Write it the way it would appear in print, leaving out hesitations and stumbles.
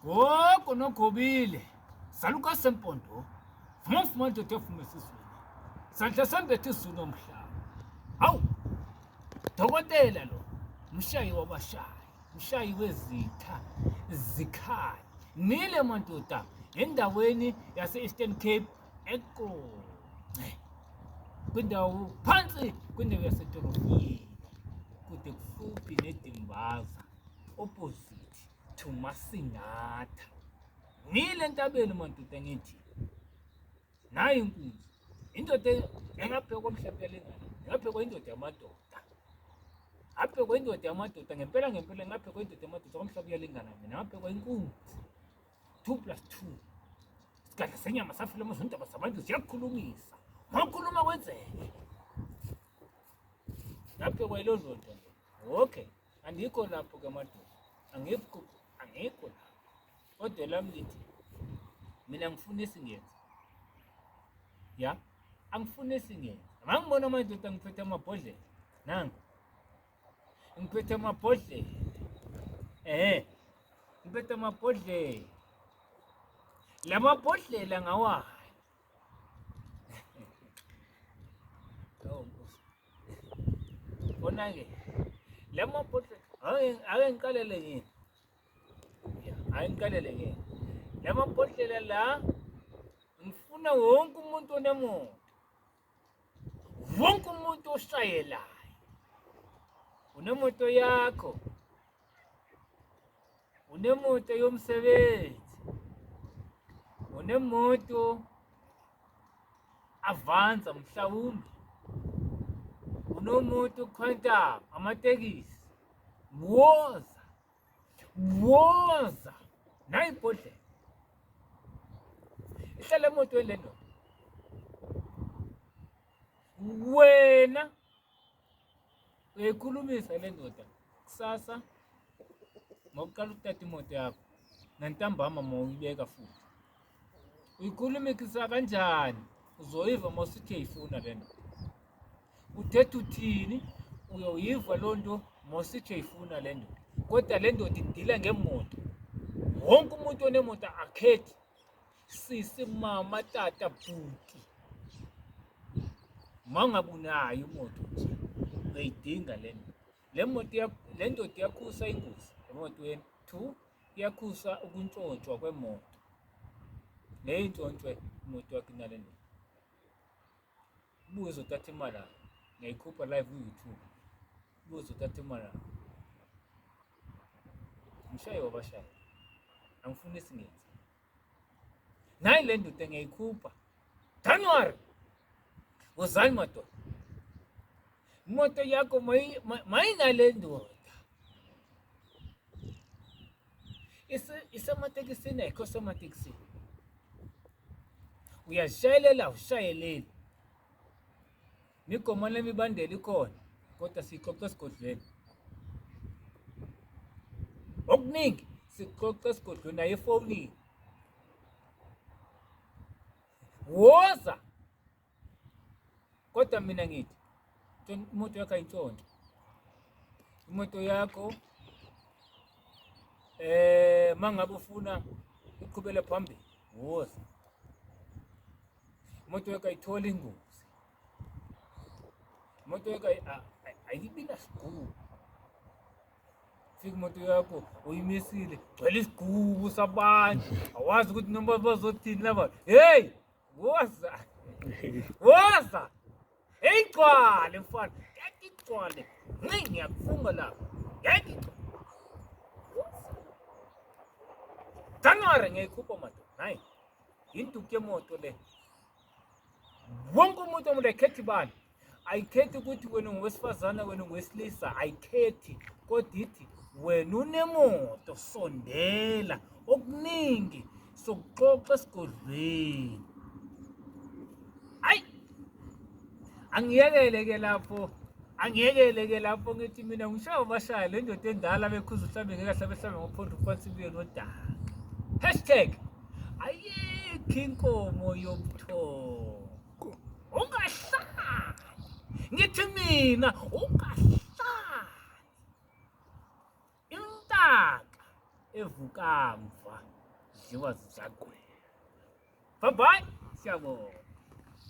Gogo nogobile saluka sempondo vuma mfuma ndoda evuma esizweni sandla sembethe izulu nomhlaba hawu dokotela lo mshayi wabashayi mshayi wezitha zikhali nile madoda endaweni yase-Eastern Cape eQonce kwindawo phansi kwindawo yaseTorofini kude kufuphi neDimbaza opposite to Masingatha ngile entabeni madoda ngithi nayi inkunzi indoda engabhekwa mhlawumbe yalengane engabhekwa indoda yamadoda ngabhekwa indoda yamadoda ngempela ngempela ngabhekwa indoda yamadoda kwamhlaba uyalingana mina ngabhekwa inkunzi 2 plus 2 isigadla senyama safile amazindaba zabantu ziyakukhulumisa makhuluma kwenzeke ngabhekwa yiloo ndoda okay Angikho lapho ke madoda, angikho angikho lapho. Kodwa lami lithi mina ngifuna esingenza. Ya, angifuni esingenza. Mangibona amadoda ngiphethe amabhodlela. Nangu. Ngiphethe amabhodlela. Eh. Ngiphethe amabhodlela. Lamabhodlela ngawani? Oh, Nkosi. Bona-ke la mabhodlela ake ngiqalele ngini. Ya, ake ngiqalele ngini. La mabhodlela la ngifuna wonke umuntu onemoto. Wonke umuntu oshayelayo. Unemoto yakho. Unemoto yomsebenzi. Unemoto Avanza mhlawumbe. Unomoto Quantum, amatekisi. Woza. Woza. Nayi ibhodlela. Ihlala emotweni le ndoda. Wena uyayikhulumisa le ndoda kusasa ngokuqala ukutata imoto yakho nantambama uma uyibeka futhi uyikhulumikisa kanjani uzoyiva uma usithi uyayifuna le ndoda uthetha uthini uyoyiva loo nto uma usithi uyayifuna le ndoda kodwa le ndoda idila ngemoto wonke umuntu onemoto akhethi sisi mama tata bhuti mangabe unayo imoto nje uyayidinga le nto le moto le ndoda iyakhusa ingozi emotweni two iyakhusa ukuntshontshwa kwemoto ngeke intshontshwe imoto yakho inale ndoda ubuye uzothatha imali yakho ngiyayikhupha live ku-youtube ubuye uzothatha imali yakho ngishaye wabashaya angifuni esingenza nayi le ndoda ngiyayikhupha january wozani madoda imoto yakho mayinale ndoda isematekisini ayikho sematekisini uyazishayelela awushayeleli Migomo nemibandela ikhona kodwa siyixoxa esigodlweni. Okuningi sikuxoxa esigodlweni naye efonini. Woza! Kodwa mina ngithi imoto yakho ayintshontsho. Imoto yakho eh mangabe ufuna iqhubele phambili woza. Imoto yakho ayitholi ingozi. Imoto yakho ayibi nasigubu. Fika imoto yakho uyimisile, gcwele isigubu sabantu. Awazi ukuthi noma bazothini laba. Hey, woza. Woza. Hey gcwale mfana. Ngeke igcwale. Ngi ngiyakufunga lapha. Ngeke igcwale. January ngiyayikhupha madoda. Hayi. Yinduku yemoto le. Wonke umuntu omuntu ayikhethi bani. Ayikhethi ukuthi wena ungowesifazane wena ungowesilisa ayikhethi kodwa ithi wena unemoto sondela okuningi sokuxoxa esigodlweni. Ayi angiyekele ke lapho angiyekele ke lapho ngithi mina ngishaya bashaya le ndoda endala bekhuza uhlambe ngeke ahlabe hlambe ngophondo phansi kuye nodaka hashtag ayikho inkomo yobuthongo ungahlali ngithi mina ungahlali intaka evukamva. Zidliwa zizagweba. Bye bye, siyabonga.